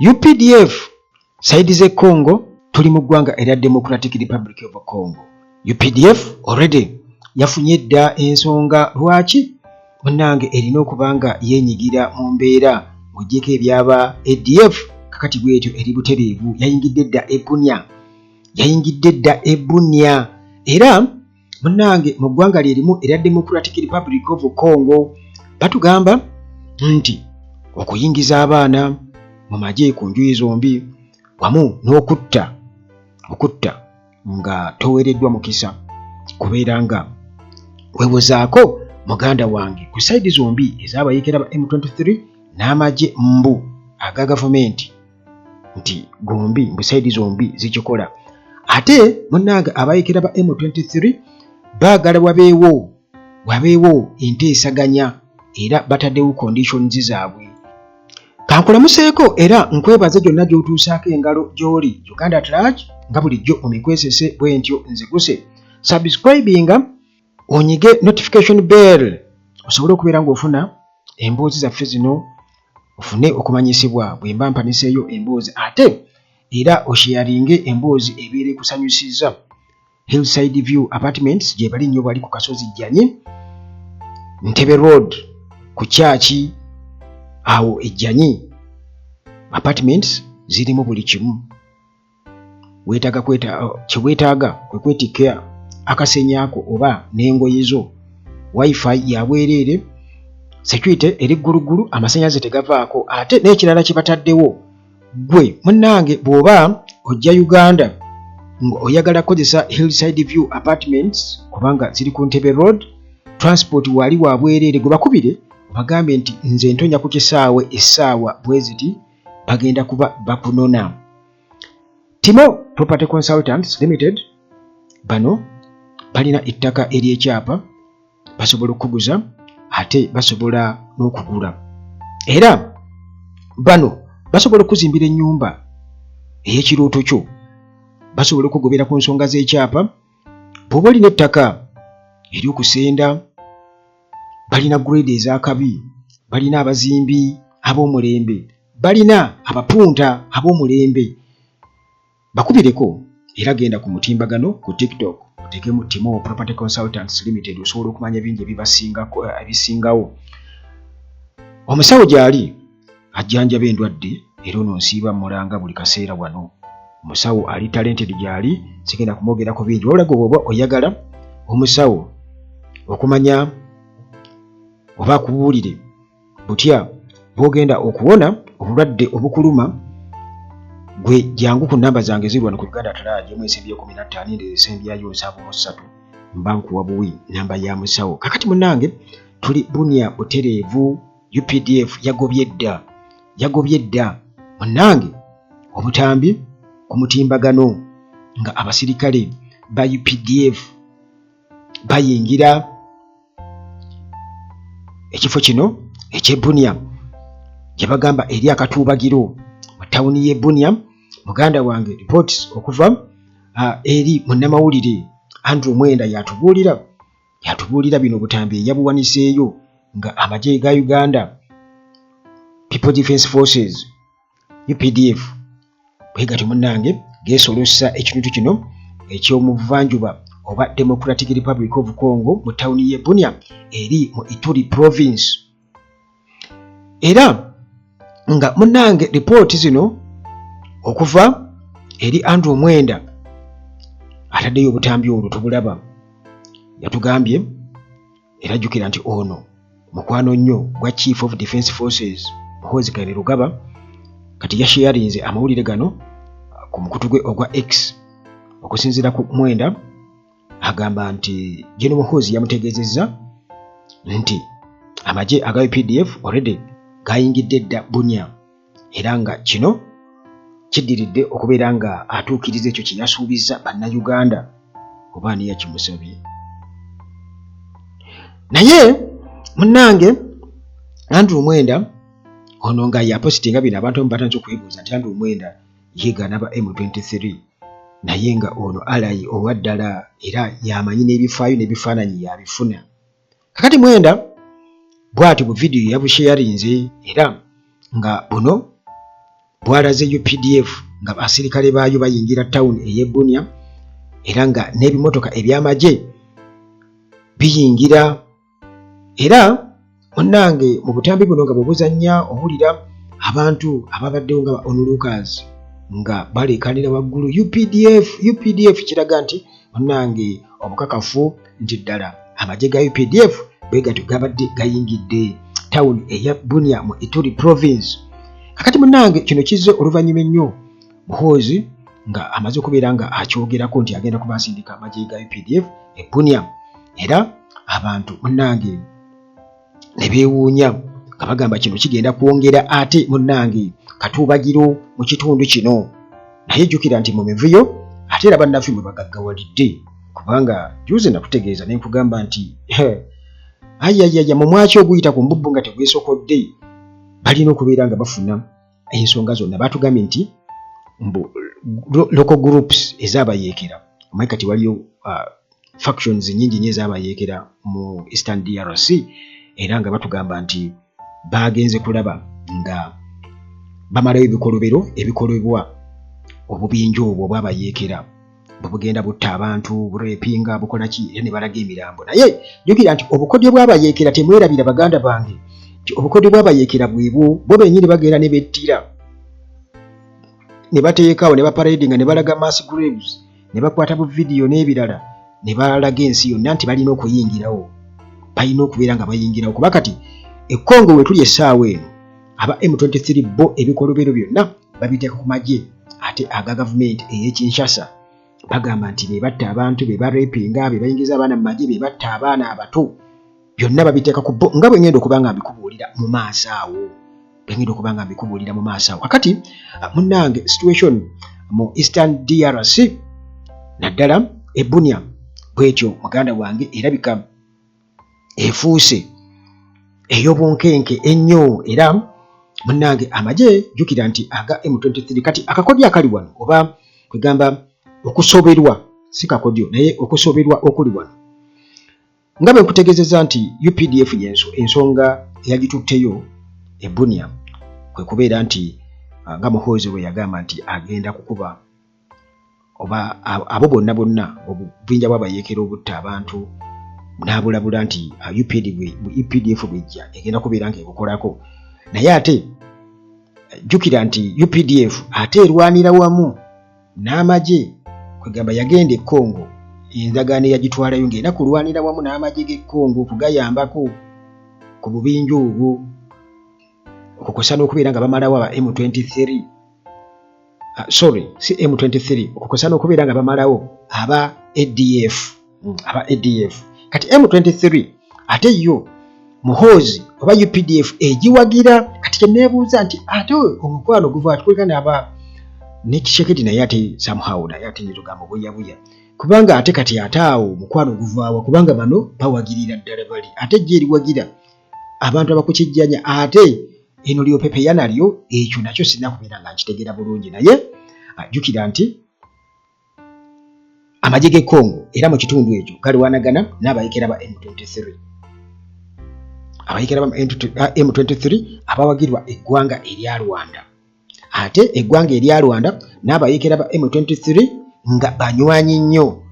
UPDF side z'e Congo, tuli mu ggwanga erya Democratic Republic of Congo. UPDF already yafunye dda ensonga lwaki munnange erina okuba nga yeenyigira mu mbeera. Ng'oggyeko ebyaba ADF, kakati bwetyo eri butereevu yayingidde dda e Bunia, yayingidde dda e Bunia. Era munnange mu ggwanga lye limu erya Democratic Republic of Congo batugamba nti okuyingiza abaana mu magye ku njuyi zombi wamu n'okutta, okutta nga toweereddwa mukisa kubeera nga wewozaako muganda wange ku side zombi ez'abayeekera ba M23 n'amagye mbu aga gavumenti, nti gombi mbu side zombi zikikola. Ate munnange abayeekera ba M23 baagala wabeewo enteesaganya era bataddewo conditions zaabwe. Kankulamuseeko era nkwebaze gyonna gy'otuusaako engalo gy'oli Uganda at large. Nga bulijjo mu mikwesese bwe ntyo nziguse, subscribinga, onyige notification bell osobole okubeera ng'ofuna emboozi zaffe zino, ofune okumanyisibwa bwe mba mpaniseeyo emboozi, ate era osharinge emboozi ebeera ekusanyusizza. Hillside View Apartments gye bali nnyo, bali ku kasozi Jjanyi, Ntebe Road, ku kyaki awo ejjanyi. Apartments zirimu buli kimu weetaaga, kweta kye weetaaga kwe kwetikka akasenyaako oba n'engoye zo. Wifi ya bwereere, security eri gguluggulu, amasannyalaze tegavaako. Ate n'ekirala kye bataddewo, ggwe munnange bw'oba ojja Uganda ng'oyagala kukozesa Hillside View Apartments kubanga ziri ku Ntebe Road, transport waali wa bwereere. Gwe bakubire obagambe nti nze ntonya ku kisaawe essaawa bwe ziti, bagenda kuba bakunona. Timo Property Consultants Limited, bano balina ettaka ery'ekyapa, basobola okukuguza ate basobola n'okugula. Era bano basobola okuzimbira ennyumba ey'ekirooto kyo, basobola okukugobera ku nsonga z'ekyapa bw'oba olina ettaka ery'okusenda. Balina grade ez'akabi, balina abazimbi ab'omulembe, balina abapunta ab'omulembe. Bakubireko era genda ku mutimbagano ku TikTok oteekemu Timo Property Consultants Limited, osobola okumanya bingi ebisingawo. Omusawo gy'ali ajjanjaba endwadde, era ono nsiiba mulanga buli kaseera wano. Omusawo ali talented gy'ali, sigenda kumwogerako bingi, wabula gwe bw'oba oyagala omusawo okumanya oba akubuulire butya bw'ogenda okuwona obulwadde obukuluma, gwe jangu ku namba zange ziri wano ku Uganda at Large, emu esembyeyo 15, endala esembyayo 73, mba nkuwa buwi namba ya musawo. Kakati munnange tuli Bunia butereevu. UPDF yagobye dda, yagobye dda munnange obutambi ku mutimbagano nga abasirikale ba UPDF bayingira ekifo kino eky'e Bunia gye bagamba eri akatuubagiro mu tawuni y'e Bunia. Muganda wange, reports okuva eri munnamawulire Andrew Mwenda yatubuulira bino. Obutambi yabuwaniseeyo nga amagye ga Uganda People Defence Forces, UPDF, bwe gatyo munnange geesolossa ekitundu kino ekyomubuvanjuba oba Democratic Republic of Congo mu tawuni y'e Bunia eri mu Ituri Province. Era nga munnange ripooti zino okuva eri Andrew Mwenda ataddeyo obutambi olwo tubulaba, yatugambye. Era jjukira nti ono mukwano nnyo gwa Chief of Defence Forces Muhoozi Kainerugaba. Kati yasharinze amawulire gano ku mukutu gwe ogwa X. Okusinziira ku Mwenda, agamba nti General Muhoozi yamutegeezezza nti amagye aga UPDF already gayingidde dda Bunia, era nga kino kiddiridde okubeera nga atuukiriza ekyo kye yasuubizza Bannayuganda oba ani yakimusabye. Naye munnange Andrew Mwenda ono nga yapositinga bino, abantu abamu batandise okwebuuza nti Andrew Mwenda yeegaana ba M23, naye nga ono alayi owa ddala era yamanyi n'ebifaayo n'ebifaananyi yabifuna. Kakati Mwenda bw'ati bu vidiyo yabusharinze era nga buno. bwalaze UPDF nga basirikale baayo bayingira tawuni ey'e Bunia era nga n'ebimotoka eby'amagye biyingira. Era munnange mu butambi buno nga bwe buzannya owulira abantu ababaddewo nga ba onlookers nga baleekaanira waggulu UPDF UPDF, kiraga nti munnange obukakafu nti ddala amagye ga UPDF bwe gatyo gabadde gayingidde tawuni eya Bunia mu Ituri province. Kakati munnange kino kizze oluvannyuma ennyo Muhoozi nga amaze okubeera nga akyogerako nti agenda kuba asindika amagye ga UPDF e Bunia, era abantu munnange ne beewuunya nga bagamba kino kigenda kwongera ate munnange katuubagiro mu kitundu kino. Naye jjukira nti mu mivuyo ate era bannaffe mwe bagaggawalidde, kubanga juzi nakutegeeza ne nkugamba nti ayayaya mu mwaki oguyita ku mbubbu nga tegwesokodde balina okubeera nga bafuna ensonga zonna. Batugambye nti mbu local groups ezabayeekera, omanyi kati waliyo factions nyingi nyo ezabayeekera mu Eastern DRC, era nga batugamba nti bagenze kulaba nga bamalayo ebikolobero ebikolebwa obubinja obwo obwabayeekera bwe bugenda butta abantu, burepinga, bukola ki, era ne balaga emirambo. Naye jjukira nti obukodyo bw'abayeekera, temwerabira baganda bange nti obukodyo bw'abayeekera bwebwo, bo bennyini bagenda ne bettira ne bateekaawo ne baparadinga ne balaga mass graves ne bakwata bu vidiyo n'ebirala ne balaga ensi yonna nti balina okuyingirawo, balina okubeera nga bayingirawo, kuba kati e Congo we tuli essaawa eno aba M23 bo ebikolobero byonna babiteeka ku magye ate aga gavumenti ey'e Kinshasa. Bagamba nti be batta abantu, be barepinga, be bayingiza abaana mu magye, be batta abaana abato, byonna babiteeka ku bo, nga bwe ngenda okuba nga mbikubuulira mu maaso awo, bwe ngenda okuba nga mbikubuulira mu maaso awo. Kakati munnange situation mu Eastern DRC naddala e Bunia bwetyo muganda wange erabika efuuse ey'obunkenke ennyo. Era munnange amagye jjukira nti aga M23, kati akakodyo akali wano oba kwegamba okusoberwa, si kakodyo naye okusoberwa okuli wano nga bwe nkutegeezezza nti UPDF yenso ensonga eyagitutteyo e Bunia kwe kubeera nti nga Muhoozi bwe yagamba nti agenda kukuba oba abo bonna bonna obubinja bw'abayeekera obutta abantu, n'abulabula nti UPDF bwejja egenda kubeera ng'ebukolako. Naye ate jjukira nti UPDF ate erwanira wamu n'amagye, kwegamba yagenda e Congo endagaano eyagitwalayo ng'erina kulwanira wamu n'amagye g'e Congo okugayambako ku bubinja obwo, okukosa n'okubeera nga bamalawo aba M23, sorry si M23, okukosa n'okubeera nga bamalawo aba ADF, aba ADF. Kati M23 ate yo Muhoozi oba UPDF egiwagira. Kati kye neebuuza nti ate omukwano guva atukuleka n'aba ne Tshisekedi, naye ate somehow naye ate nyinza ogamba obuyabuya, kubanga ate kati ate awo omukwano guvaawa, kubanga bano bawagirira ddala bali ate ejja eriwagira abantu abakukijjanya, ate eno lyopepeya nalyo. Ekyo nakyo sirina kubeera nga nkitegeera bulungi, naye jjukira nti amagye g'e Congo era mu kitundu ekyo galwanagana n'abayekera ba M23, abayekera ba M23 abawagirwa eggwanga erya Rwanda, ate eggwanga erya Rwanda n'abayekera ba M23 nga banywanyi nnyo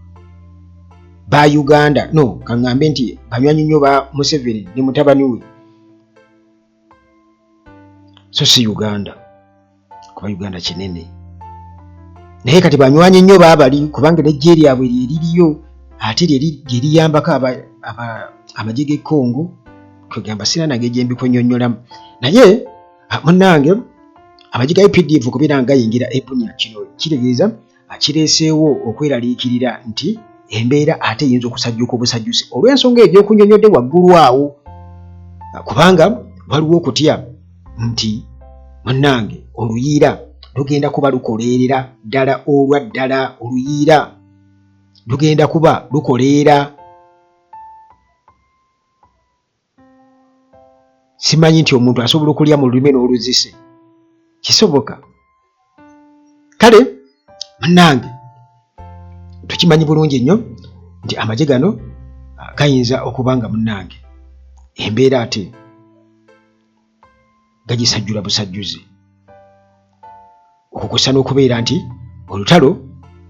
ba Uganda, no kaŋŋambe nti banywanyi nnyo ba Museveni ne mutabani we, so si Uganda, kuba Uganda kinene, naye kati banywanyi nnyo baabali, kubanga n'eggye lyabwe lyeririyo ate lyeriyambako amagye g'e Congo. Kwegamba sina nange gye mbikunyonnyolamu, naye munnange amagye ga UPDF okubeera nga gayingira e Bunia, kino kitegeeza kireeseewo okweraliikirira nti embeera ate eyinza okusajjuka obusajjusi olw'ensonga eyo gy'okunyonnyodde waggulu awo, kubanga waliwo okutya nti munnange oluyiira lugenda kuba lukoleerera ddala olwa ddala, oluyiira lugenda kuba lukoleera. Simanyi nti omuntu asobola okulya mu lulimi n'oluzise, kisoboka. Kale munnange tukimanyi bulungi nnyo nti amagye gano gayinza okuba nga munnange embeera ate gagisajjula busajjuzi. Kukusa n'okubeera nti olutalo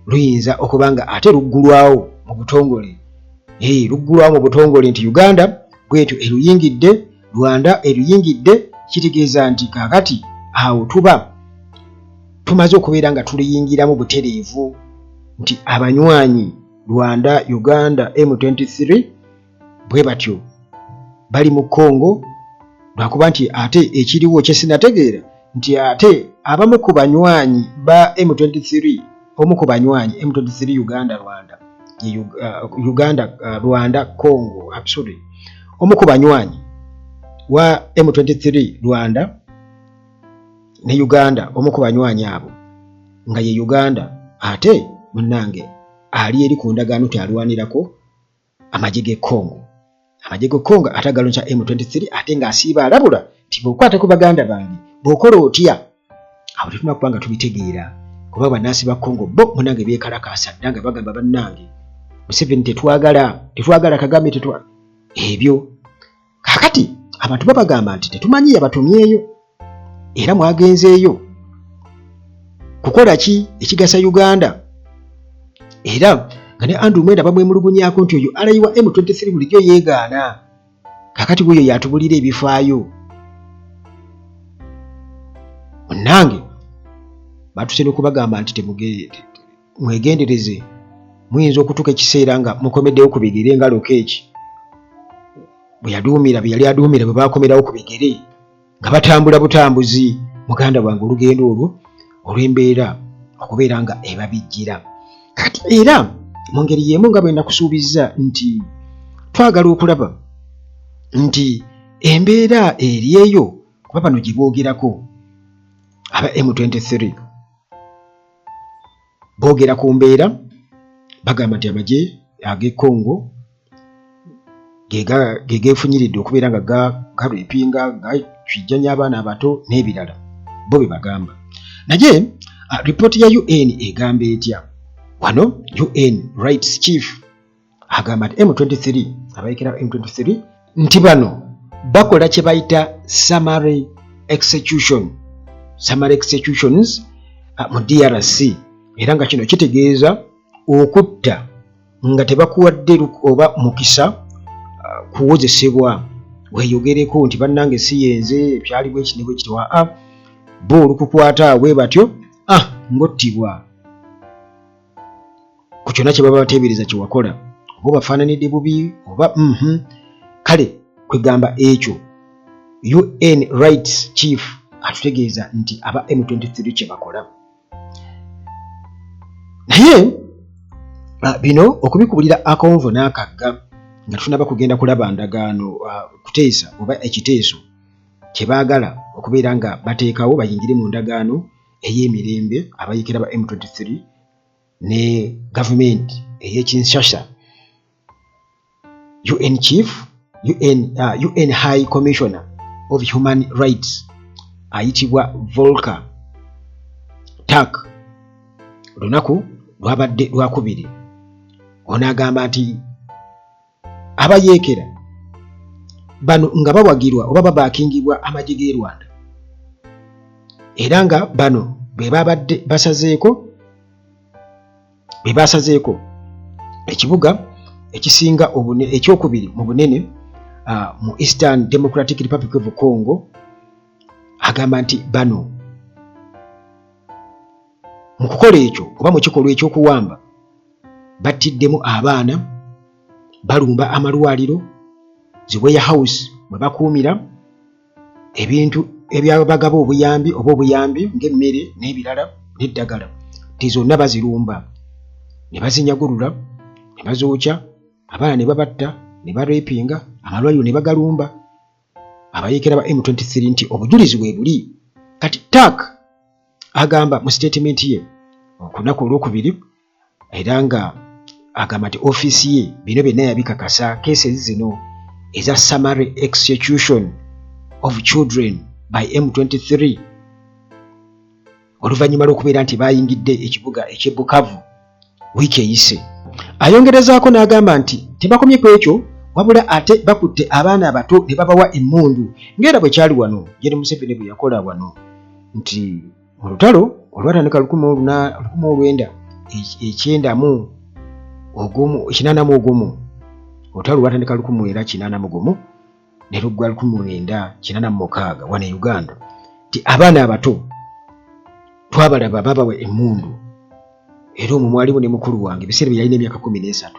luyinza okuba nga ate luggulwawo mu butongole, luggulwawo mu butongole nti Uganda bwetyo eruyingidde, Rwanda eruyingidde, kitegeeza nti kaakati awo tuba tumaze okubeera nga tuluyingiramu butereevu nti abanywanyi Rwanda, Uganda, M23 bwe batyo bali mu Congo, lwakuba nti ate ekiriwo kye sinategeera nti ate abamu ku banywanyi ba M23, omu ku banywanyi M23 Uganda Rwanda, Uganda Rwanda Congo, sorry, omu ku banywanyi wa M23 Rwanda ne Uganda, omu ku banywanyi abo nga ye Uganda, ate munnange ali eri ku ndagaano nti alwanirako amagye g'e Congo, amagye g'e Congo ate agalonsa M23, ate ng'asiiba alabula nti bw'okwata ku baganda bange, bw'okola otya, awo tetulina kuba nga tubitegeera, kuba bannansi ba Congo bo munnange beekalakaasa dda nga bagamba, "Bannange, Museveni tetwagala, tetwagala Kagame, tetwa ebyo." Kaakati abantu babagamba nti tetumanyi yabatumyeyo era mwagenzeeyo kukola ki ekigasa Uganda, era nga ne Andrew Mwenda bamwemulugunyaako nti oyo ally wa M23 bulijjo yeegaana, kaakati wuyo yatubulira ebifaayo. Munnange, batuse n'okubagamba nti mwegendereze, muyinza okutuuka ekiseera nga mukomeddewo ku bigere nga Lokeeki bwe yaduumira, bye yali aduumira bwe bakomerawo ku bigere nga batambula butambuzi. Muganda wange, olugendo olwo olw'embeera okubeera nga ebabijjira kati, era mu ngeri y'emu nga bwe nakusuubizza nti twagala okulaba nti embeera eri eyo, kuba bano gye boogerako aba M23 boogera ku mbeera, bagamba nti amagye ag'e Congo ge geefunyiridde okubeera nga garapinga, gakijjanya abaana abato n'ebirala, bo bye bagamba. Naye ripooti ya UN egamba etya? Wano UN Rights Chief agamba nti M23, abayikira M23, nti bano bakola kye bayita summary execution, summary executions mu DRC, era nga kino kitegeeza okutta nga tebakuwadde oba mukisa kuwozesebwa weeyogereko nti, "Bannange, si yenze, byali bweki ne bwekiti." Waa, bo olukukwata bwe batyo, ah, ng'ottibwa ku kyonna kye baba bateebereza kye wakola, oba obafaananidde bubi oba Kale kwegamba ekyo UN Rights Chief atutegeeza nti aba M23 kye bakola. Naye bino okubikubulira akonvo n'akagga nga tunaba kugenda kulaba ndagaano, kuteesa oba ekiteeso kye baagala okubeera nga bateekawo bayingire mu ndagaano ey'emirembe abayikira ba M23 ne gavumenti ey'e Kinshasa. UN Chief, UN High Commissioner of Human Rights ayitibwa Volker Turk, olunaku lwabadde lwakubiri, ono agamba nti abayeekera bano nga bawagirwa oba babaakingibwa amagye g'e Rwanda, era nga bano be babadde basazeeko, be basazeeko ekibuga ekisinga ekyokubiri mu bunene mu Eastern Democratic Republic of Congo. Agamba nti bano mu kukola ekyo oba mu kikolwa ekyokuwamba battiddemu abaana, balumba amalwaliro, zi warehouse mwe bakuumira ebintu ebyabagaba obuyambi oba obuyambi ng'emmere n'ebirala n'eddagala, nti zonna bazirumba ne bazinyagulula ne bazookya, abaana ne babatta ne barapinga, amalwaliro ne bagalumba, abayeekera ba M23, nti obujulizi bwe buli. Kati Turk agamba mu statement ye olunaku olwokubiri, era nga agamba nti ofiisi ye bino byonna yabikakasa, cases zino eza summary execution of children by M23, oluvannyuma lw'okubeera nti bayingidde ekibuga eky'e Bukavu wiiki eyise. Ayongerezaako n'agamba nti tebakomye ku ekyo, wabula ate bakutte abaana abato ne babawa emmundu, ng'era bwe kyali wano Gen Museveni bwe yakola wano nti mu lutalo olwatandika 1981, olutalo lwatandika 1981 ne luggwa 1986 wano e Uganda, nti abaana abato twabalaba babawa emmundu, era omwo mwalimu ne mukulu wange ebiseera bye yalina emyaka 13,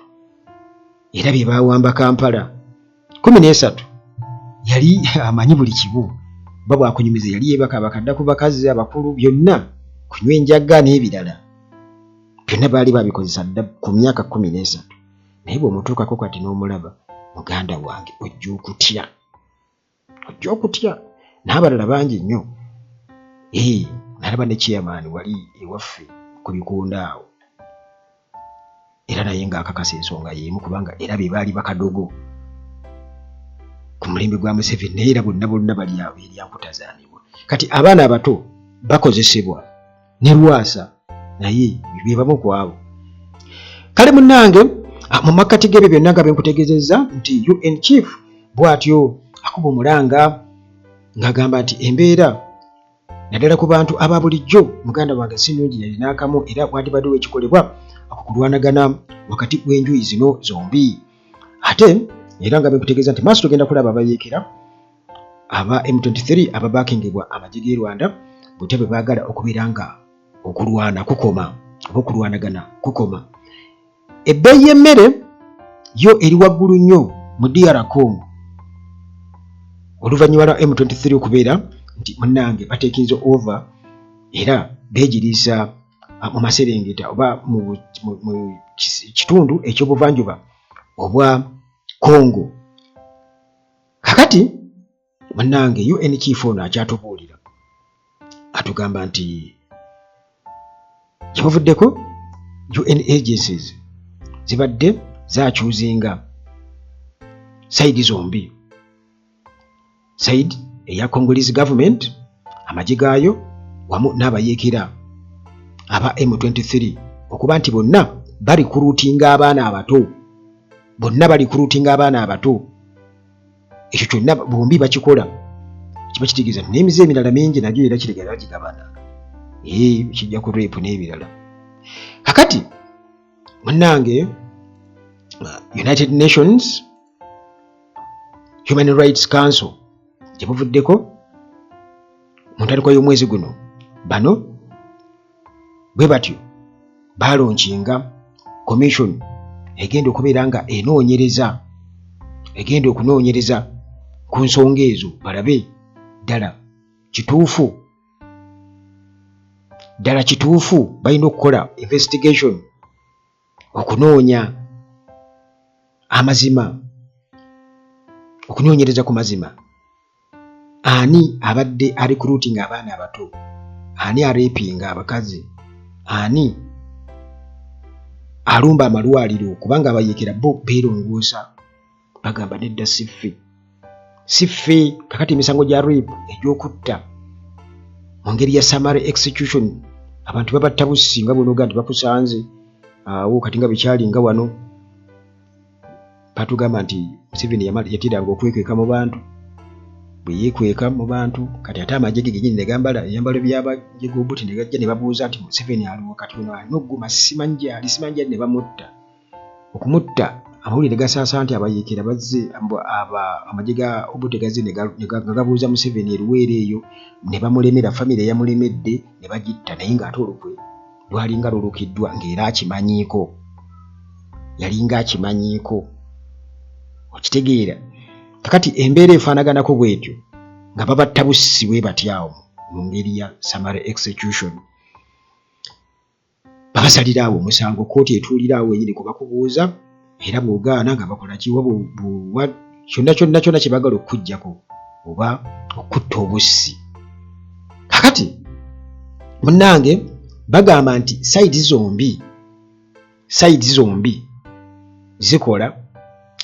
era bye baawamba Kampala 13, yali amanyi buli kimu, oba bwakunyumiza yali yeebaka abakadda ku bakazi abakulu, byonna kunywa enjaga n'ebirala byonna baali babikozesa dda ku myaka 13. Naye bw'omutuukako kati n'omulaba, muganda wange, ojja okutya, ojja okutya. N'abalala bangi nnyo. Ee, nalaba ne chairman wali ewaffe ku Bikunda awo, era naye ng'akakasa ensonga y'emu, kubanga era be baali bakadogo ku mulembe gwa Museveni, naye era bonna bonna bali awo erya nkutazaanibwa. Kati abaana abato bakozesebwa ne Lwasa naye be bamu ku abo. Kale munnange, mu makkati g'ebyo byonna nga byenkutegeezezza nti UN chief bw'atyo akuba omulanga ng'agamba nti embeera naddala ku bantu aba bulijjo, muganda wange, si nnungi yali n'akamu, era wandibaddewo ekikolebwa okukulwanagana wakati w'enjuyi zino zombi. Ate era nga bwenkutegeeza nti maaso tugenda kulaba abayeekera aba M23 ababakingibwa amagye g'e Rwanda butya bwe baagala okubeera nga okulwana kukoma oba okulwanagana kukoma. Ebbeeyi y'emmere yo eri waggulu nnyo mu DR Congo oluvannyuma lwa M23 okubeera nti munnange batekinze over era beegiriisa mu maserengeta oba mu kitundu ekyobuvanjuba obwa Congo. Kakati munnange, UN chief ono akyatubuulira, atugamba nti gyebuvuddeko UN agencies zibadde zakyuzinga side zombi, side eya Congolese government, amagye gaayo, wamu n'abayeekera aba M23, okuba nti bonna bali kuruutinga abaana abato, bonna bali kuruutinga abaana abato. Ekyo kyonna bombi bakikola, kiba kitegeeza nti n'emize emirala mingi nagyo era kiregera bagigabana, ee, kijja ku rape n'ebirala. Kakati munnange, United Nations Human Rights Council gye buvuddeko mu ntandikwa y'omwezi guno, bano bwe batyo balonkinga commission egenda okubeera nga enoonyereza, egenda okunoonyereza ku nsonga ezo, balabe ddala kituufu, ddala kituufu balina okukola investigation okunoonya amazima, okunoonyereza ku mazima, ani abadde arecruiting abaana abato, ani arapinga abakazi, ani alumba amalwaliro, kubanga abayeekera bo beerongoosa, bagamba nedda, si ffe, si ffe. Kakati emisango gya rape, egy'okutta mu ngeri ya summary execution, abantu babatta bussi nga bwonoga nti bakusanze awo. Kati nga bwekyali nga wano batugamba nti Museveni yatiranga okwekweka mu bantu, bwe yeekweka mu bantu, kati ate amagye ge genyini ne gambala ebyambalo by'abagye g'obuti ne gajja ne babuuza nti Museveni aliwo, kati ono alina okuguma, simanyi gyali, simanyi gyali, ne bamutta. Okumutta, amawulire gasaasa nti abayeekera bazze, amagye ga Obote gazze nga gabuuza Museveni eruweero eyo ne bamulemera, famire yamulemedde ne bagitta, naye ng'ate olukwe lwalinga lulukiddwa ng'era akimanyiiko, yalinga akimanyiiko, okitegeera? Kakati embeera efaanaganako bwetyo nga babatta bussi bwe batyawo mu ngeri ya summary execution, babasalira awo omusango, kkooti etuulira awo wenyini kubakubuuza, era bw'ogaana nga bakola kiwa kyonna kyonna kyonna kye baagala okukuggyako oba okutta obussi. Kakati munnange, bagamba nti side zombi, side zombi zikola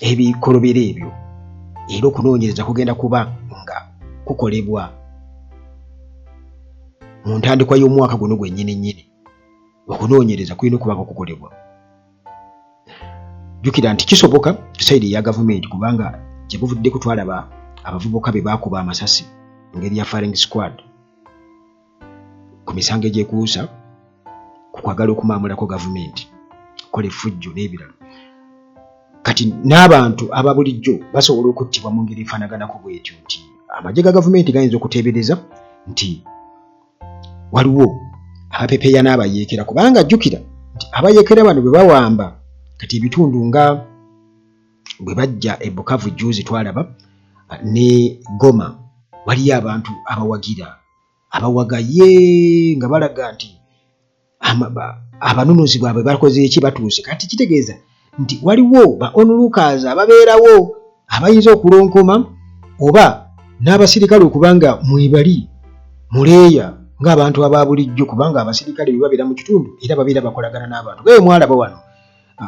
ebikolobero ebyo, era okunoonyereza kugenda kuba nga kukolebwa mu ntandikwa y'omwaka guno gwennyini nnyini. Okunoonyereza kulina okuba nga kukolebwa. Jjukira nti kisoboka side eya gavumenti, kubanga gye buvuddeko twalaba abavubuka be baakuba amasasi mu ngeri ya firing squad. ku misango egyekuusa ku kwagala okumaamulako gavumenti, okukola effujjo n'ebirala. Kati n'abantu aba bulijjo basobola okuttibwa mu ngeri efaanaganako bwetyo nti amagye ga gavumenti gayinza okuteebereza nti waliwo abapepeya n'abayeekera, kubanga jjukira nti abayeekera bano bwe bawamba kati ebitundu nga bwe bajja e Bukavu jjuuzi twalaba ne Goma, waliyo abantu abawagira abawaga ye nga balaga nti abanunuzi bwabwe bakoze eki batuuse. Kati kitegeeza nti waliwo ba onlookers ababeerawo abayinza okulonkoma oba n'abasirikale okuba nga mwebali muleeya ng'abantu aba bulijjo, kubanga abasirikale bwe babeera mu kitundu era babeera bakolagana n'abantu. Gaye mwalaba wano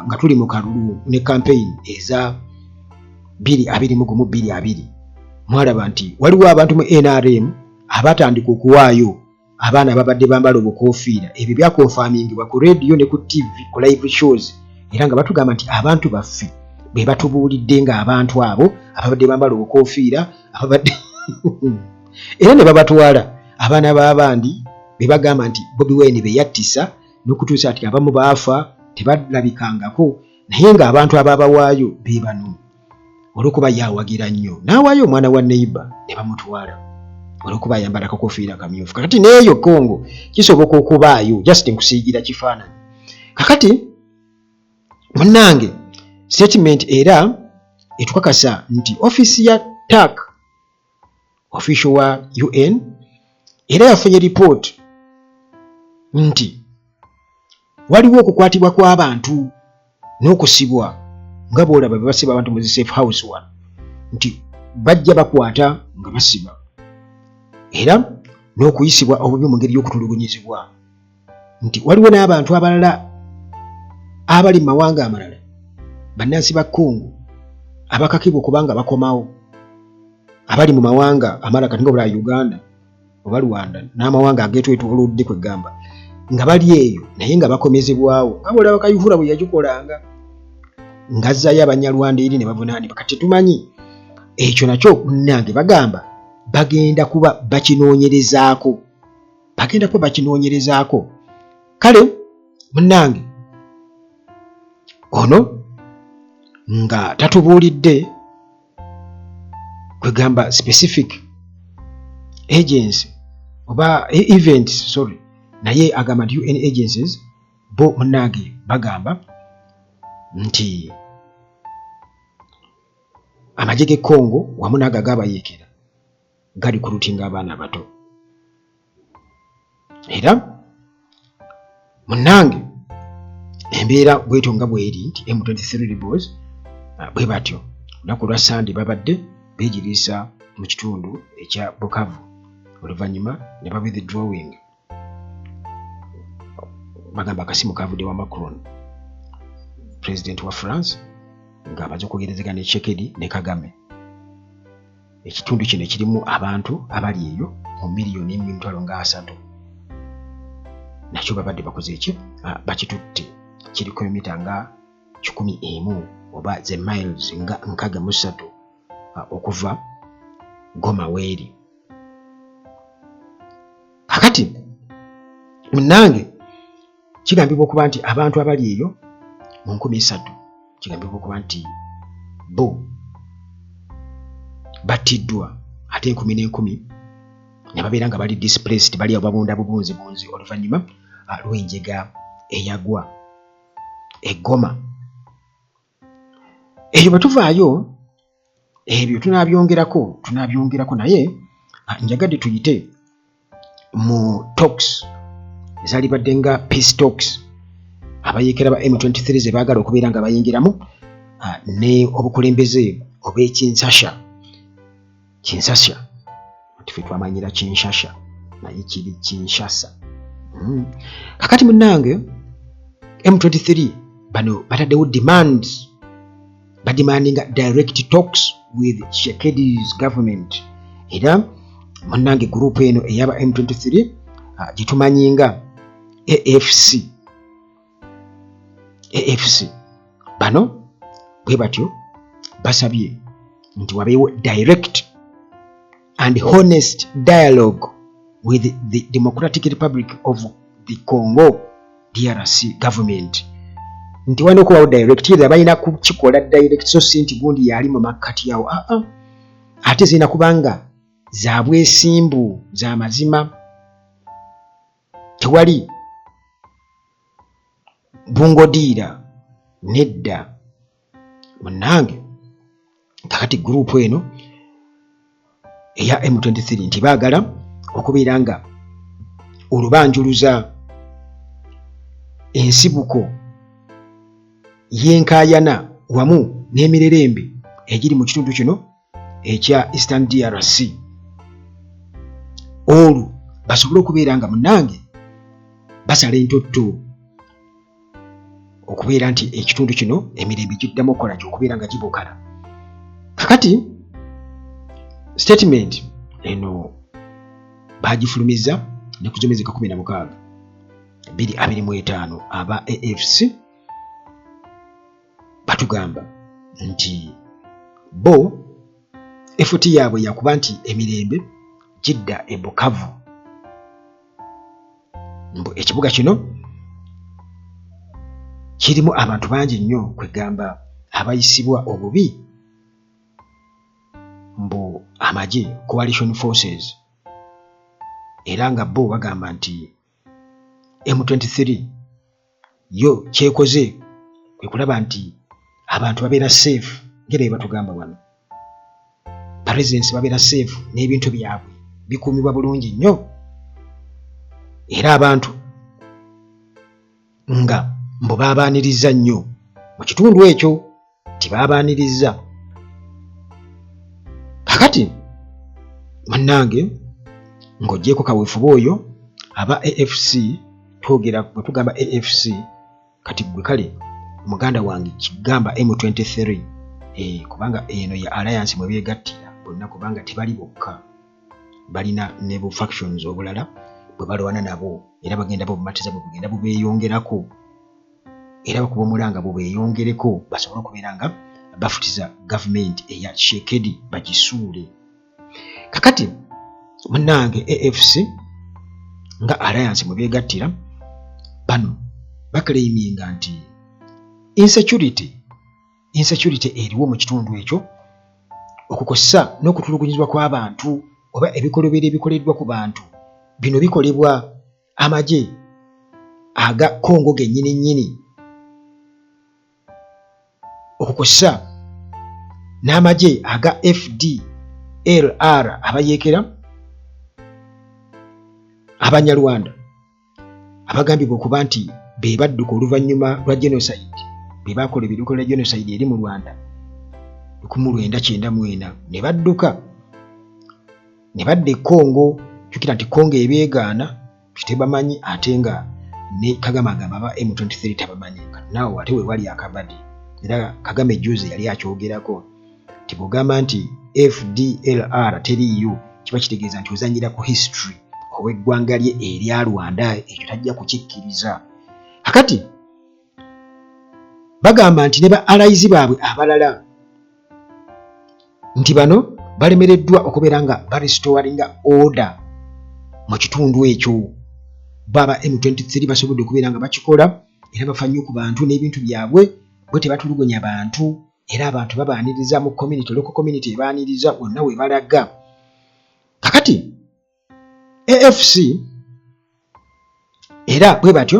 nga tuli mu kalulu ne campaign eza 2021 20, mwalaba nti waliwo abantu mu NRM abatandika okuwaayo abaana ababadde bambala obukofiira. Ebyo byakonfamingibwa ku rediyo ne ku tv ku live shows, era nga batugamba nti abantu baffe be batubuulidde ng'abantu abo ababadde bambala obukofiira ababadde era ne babatwala abaana b'abandi be bagamba nti Bobi Wine be yattisa n'okutuusa nti abamu baafa tebalabikangako, naye ng'abantu ababawaayo be bano olwokuba ye awagira nnyo n'awaayo omwana wa neiba ne bamutwala olwokuba ayambala akakofiira kamyufu. Kakati n'eyo Congo kisoboka okubaayo, just nkusiigira kifaananyi. Kakati munnange, statement era etukakasa nti ofiisi ya TAC official wa UN era yafunye report nti waliwo okukwatibwa kw'abantu n'okusibwa nga bw'olaba bwe basiba abantu mu zi safe house wano, nti bajja bakwata nga basiba era n'okuyisibwa obubi mu ngeri y'okutulugunyizibwa, nti waliwo n'abantu abalala abali mu mawanga amalala bannansi ba Congo abakakibwa okuba nga bakomawo abali mu mawanga amala kati nga obulala Uganda oba Rwanda n'amawanga agetwetolodde, kwegamba nga bali eyo naye nga bakomezebwawo nga bwolaba Kayihura bwe yagikolanga ng'azzaayo Abanyarwanda eri ne bavunaanibwa. Kati tetumanyi ekyo nakyo munnange, bagamba bagenda kuba bakinoonyerezaako, bagenda kuba bakinoonyerezaako. Kale munnange, ono nga tatubuulidde kwegamba specific agency oba events, sorry, naye agamba nti UN agencies bo munnange bagamba nti amagye g'e Congo wamu n'ago ag'abayeekera gali kulutinga abaana abato. Era munnange, embeera bwetyo nga bweri nti M23 rebels bwe batyo olunaku lwa Sande babadde beegiriisa mu kitundu ekya Bukavu, oluvannyuma ne ba withdrawing. Bagamba akasimu kavudde wa Macron, president wa France, ng'amaze okwogerezegana ne Tshisekedi ne Kagame. Ekitundu kino ekirimu abantu abali eyo mu 1,030,000 nakyo babadde bakoze eki bakitutte, kiri kilomita nga 101 oba ze miles nga 63 okuva Goma weeri. Kakati munnange, kigambibwa okuba nti abantu abali eyo mu 3,000 kigambibwa okuba nti bo battiddwa, ate enkumi n'enkumi ne babeera nga bali displaced, bali awo babunda bubunzibunzi oluvannyuma lw'enjega eyagwa e Goma. Eyo bwe tuvaayo ebyo tunabyongerako, tunabyongerako, naye njagadde tuyite mu talks ezalibadde nga peace talks abayeekera ba M23 ze baagala okubeera nga bayingiramu ne obukulembeze obw'ekinsasha Kinsasha, nti ffe twamanyira Kinshasha naye kiri Kinshasa. Kakati munnange, M23 bano bataddewo demands, bademandinga direct talks with Tshisekedi's government. Era munnange, gurupu eno eyaba M23 gyetumanyi nga AFC, AFC, bano bwe batyo basabye nti wabeewo direct and honest dialogue with the Democratic Republic of the Congo, DRC government, nti walina okubawo direct, either balina kukikola direct, so si nti gundi yali mu makkati awo. Aa, ate zirina kubanga za bwesimbu, za mazima, tewali bungodiira nedda. Munnange, kakati group eno eya M23 nti baagala okubeera nga olubanjuluza ensibuko y'enkaayana wamu n'emirerembe egiri mu kitundu kino ekya Eastern DRC, olwo basobole okubeera nga munnange basala entotto okubeera nti ekitundu kino emirembe giddamu okukola ki, okubeera nga gibukala. Kakati statement eno bagifulumiza ne ku z'omwezi 16 2025. Aba AFC batugamba nti bo effort yaabwe yakuba nti emirembe gidda e Bukavu, mbu ekibuga kino kirimu abantu bangi nnyo, kwegamba abayisibwa obubi mbu amagye, coalition forces, era nga bo bagamba nti M23 yo kyekoze kwe kulaba nti abantu babeera safe, ngera bye batugamba wano, baresidents babeera safe n'ebintu byabwe bikuumibwa bulungi nnyo, era abantu nga mbu baabaaniriza nnyo mu kitundu ekyo, tibaabaaniriza. Kakati munnange, ng'ogyeko kaweefube oyo, aba AFC, twogera bwe tugamba AFC, kati gwe kale muganda wange kigamba M23, kubanga eno ye alliance mwe beegattira bonna, kubanga tebali bokka, balina ne bu factions obulala bwe balwana nabo, era bagenda bubumatiza, bwe bugenda bubeeyongerako, era bakuba omulanga bubeeyongereko basobole okubeera nga bafutiza gavumenti eya Tshisekedi bagisuule. Kakati munnange, AFC nga alliance mwe beegattira bano baclaiminga nti insecurity eriwo mu kitundu ekyo, okukosa n'okutulugunyizibwa kw'abantu oba ebikolobero ebikoleddwa ku bantu, bino bikolebwa amagye aga Congo gennyini nnyini, okukosa n'amagye aga FDLR, abayeekera Abanyarwanda abagambibwa okuba nti be badduka oluvannyuma lwa genocide, be bakola ebikolwa genocide eri mu Rwanda 1994, ne badduka ne badda e Congo. Jjukira nti Congo ebeegaana, tebamanyi, ate nga ne Kagame agamba aba M23 tabamanyi. Kati naawe ate we wali akabadi, era Kagame juzi yali akyogerako nti bw'ogamba nti FDLR teriiyo, kiba kitegeeza nti ozanyira ku history ow'eggwanga lye erya Rwanda. Ekyo tajja kukikkiriza. Kakati bagamba nti ne ba allies baabwe abalala nti bano balemereddwa okubeera nga barestoringa order mu kitundu ekyo. Baba M23 basobodde okubeera nga bakikola, era bafa nnyo ku bantu n'ebintu byabwe, bwe tebatulugunya bantu, era abantu babaaniriza mu community, local community ebaaniriza wonna we balaga. Kakati AFC era bwe batyo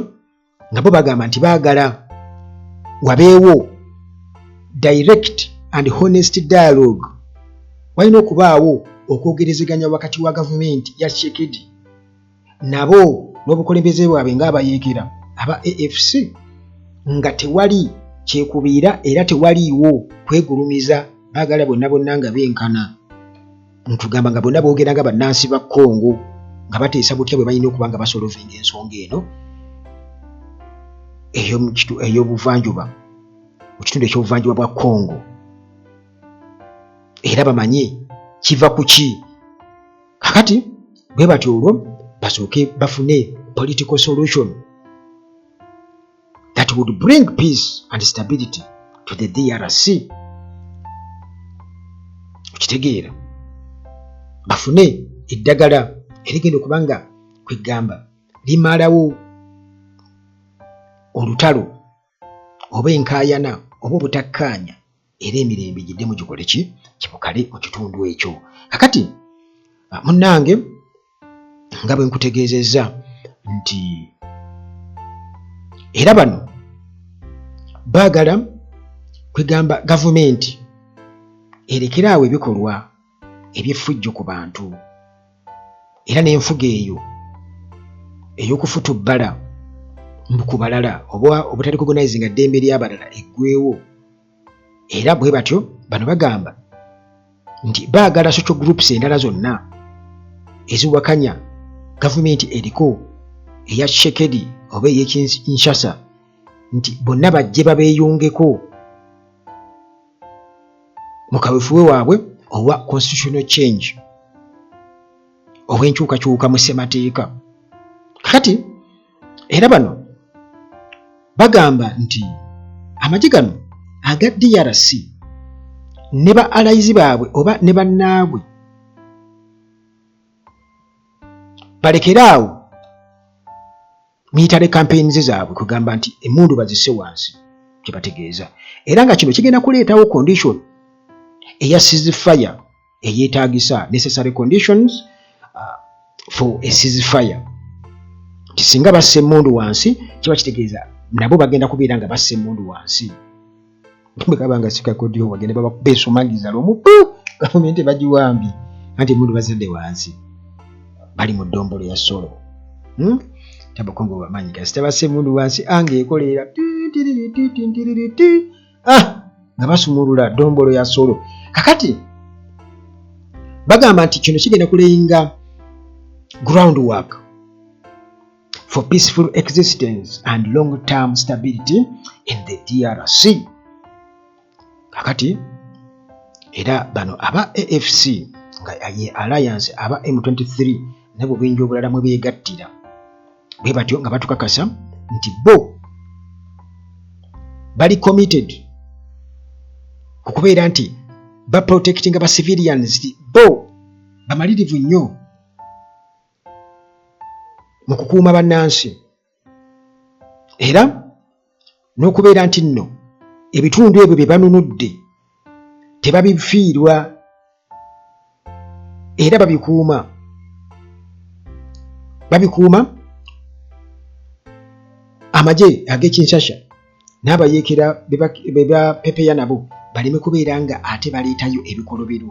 nga bo bagamba nti baagala wabeewo direct and honest dialogue, walina okubaawo okwogerezeganya wakati wa gavumenti ya Tshisekedi nabo n'obukulembeze bwabwe ng'abayeekera aba AFC, nga tewali kyekubiira era tewaliiwo kwegulumiza. Baagala bonna bonna nga benkana, ntugamba nga bonna boogera nga bannansi ba Congo, nga bateesa butya bwe balina okuba nga basolvinga ensonga eno ey'obuvanjuba, mu kitundu ekyobuvanjuba bwa Congo, era bamanye kiva ku ki. Kakati bwe batyo olwo basooke bafune political solution that would bring peace and stability to the DRC. Okitegeera, bafune eddagala. erigenda okuba nga kwegamba limalawo olutalo oba enkaayana oba obutakkaanya era emirembe giddemu gikole ki kibukale mu kitundu ekyo. Kakati munnange nga bwe nkutegeezezza nti era bano baagala kwegamba gavumenti erekere awo ebikolwa eby'effujjo ku bantu era n'enfuga eyo ey'okufutubbala mbu ku balala oba obutarecognizinga ddembe ly'abalala eggwewo. Era bwe batyo bano bagamba nti baagala social groups endala zonna eziwakanya gavumenti eriko eya Tshisekedi oba ey'e Kinshasa nti bonna bajje babeeyungeko mu kaweefube waabwe owa constitutional change obw'enkyukakyuka mu ssemateeka. Kati era bano bagamba nti amagye gano aga DRC ne ba allies baabwe oba ne bannaabwe balekere awo military campaigns zaabwe, kugamba nti emmundu bazisse wansi kyebategeeza, era nga kino kigenda kuleetawo condition eya ceasefire eyeetaagisa, necessary conditions for a ceasefire, nti singa bassa emmundu wansi kiba kitegeeza nabo bagenda kubeera nga bassa emmundu wansi. Bwe kaba nga sikakodyo bagende beesumagiza lumu gavumenti bagiwambye, anti emmundu bazadde wansi, bali mu ddombolo ya solo, Tabakongo bamanyi kasita bassa emmundu wansi anga ekoleera ah, nga basumulula ddombolo ya solo. Kakati bagamba nti kino kigenda kulayinga groundwork for peaceful existence and long term stability in the DRC. Kakati era bano aba AFC nga ye alliance aba M23 ne bubinja obulala mwe beegattira, bwe batyo nga batukakasa nti bo bali committed ku kubeera nti baprotectinga ba civilians, nti bo bamalirivu nnyo mu kukuuma bannansi era n'okubeera nti nno ebitundu ebyo bye banunudde tebabifiirwa era babikuuma babikuuma amagye ag'e Kinshasa n'abayeekera be bapepeya nabo baleme kubeera nga ate baleetayo ebikolobero,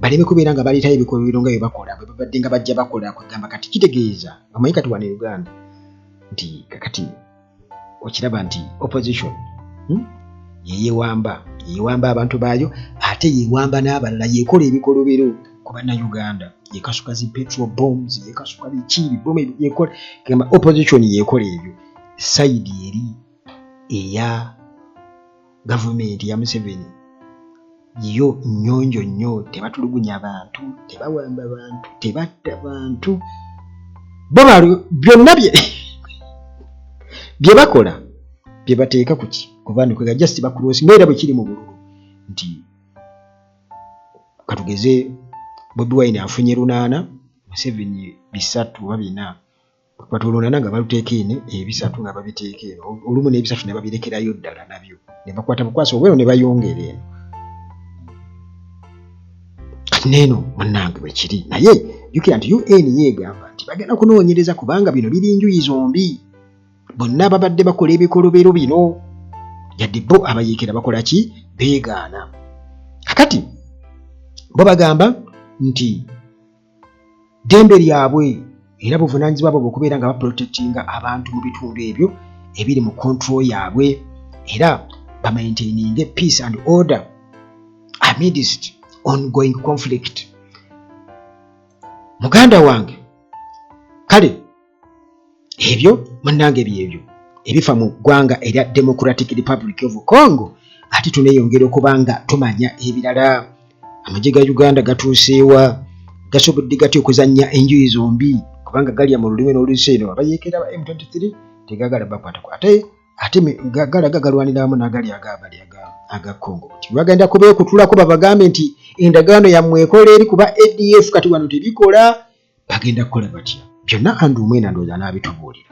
baleme kubeera nga baleetayo ebikolobero nga bye bakola bwe babadde nga bajja bakola. Kwegamba kati kitegeeza omanyi kati wano e Uganda nti kakati okiraba nti opposition yeyewamba yeyewamba abantu baayo ate yewamba n'abalala, yekola ebikolobero ku bannayuganda, yekasuka zi petrol bombs, yekasuka biki bibomu, yekola gamba opposition yekola ebyo. Side eri eya gavumenti ya Museveni yo nnyonjo nnyo, tebatulugunya bantu, tebawamba bantu, tebatta bantu, bo byonna bye bakola bye bateeka kuki ku bantu kwega just bacross nga era bwe kiri mu bululu nti katugeze Bobi Wine afunye 8, Museveni 3 oba 4, bakwata olunana nga baluteeka eno, ebisatu nga babiteeka eno, olumu n'ebisatu ne babirekerayo ddala nabyo ne bakwata bukwasi obweno ne bayongera eno. Kati neeno munnange bwe kiri, naye jjukira nti UN yeegamba nti bagenda kunoonyereza kubanga bino biri njuyi zombi, bonna babadde bakola ebikolobero bino, yadde bo abayiikira bakola ki beegaana. Kakati bo bagamba nti ddembe lyabwe era buvunaanyizibwa bwabwe okubeera nga baprotectinga abantu mu bitundu ebyo ebiri mu control yaabwe era bamaintaininge peace and order amidst ongoing conflict. Muganda wange, kale ebyo munnange byebyo ebifa mu ggwanga erya Democratic Republic of Congo. Ate tuneeyongera okuba nga tumanya ebirala. Amagye ga Uganda gatuuseewa? Gasobodde gatya okuzannya enjuyi zombi? Kubanga galya mu lulimi n'olusi eno abayeekera ba M23 tegagala bakwatako, ate galaga galwanira wamu n'agali agabali aga Congo nti bagenda kubeekutulako babagambe nti Endagaano yammwe ekola eri kuba ADF, kati wano tebikola. Bagenda kukola batya? Byonna Andrew Mwenda ndowooza anaabitubuulira.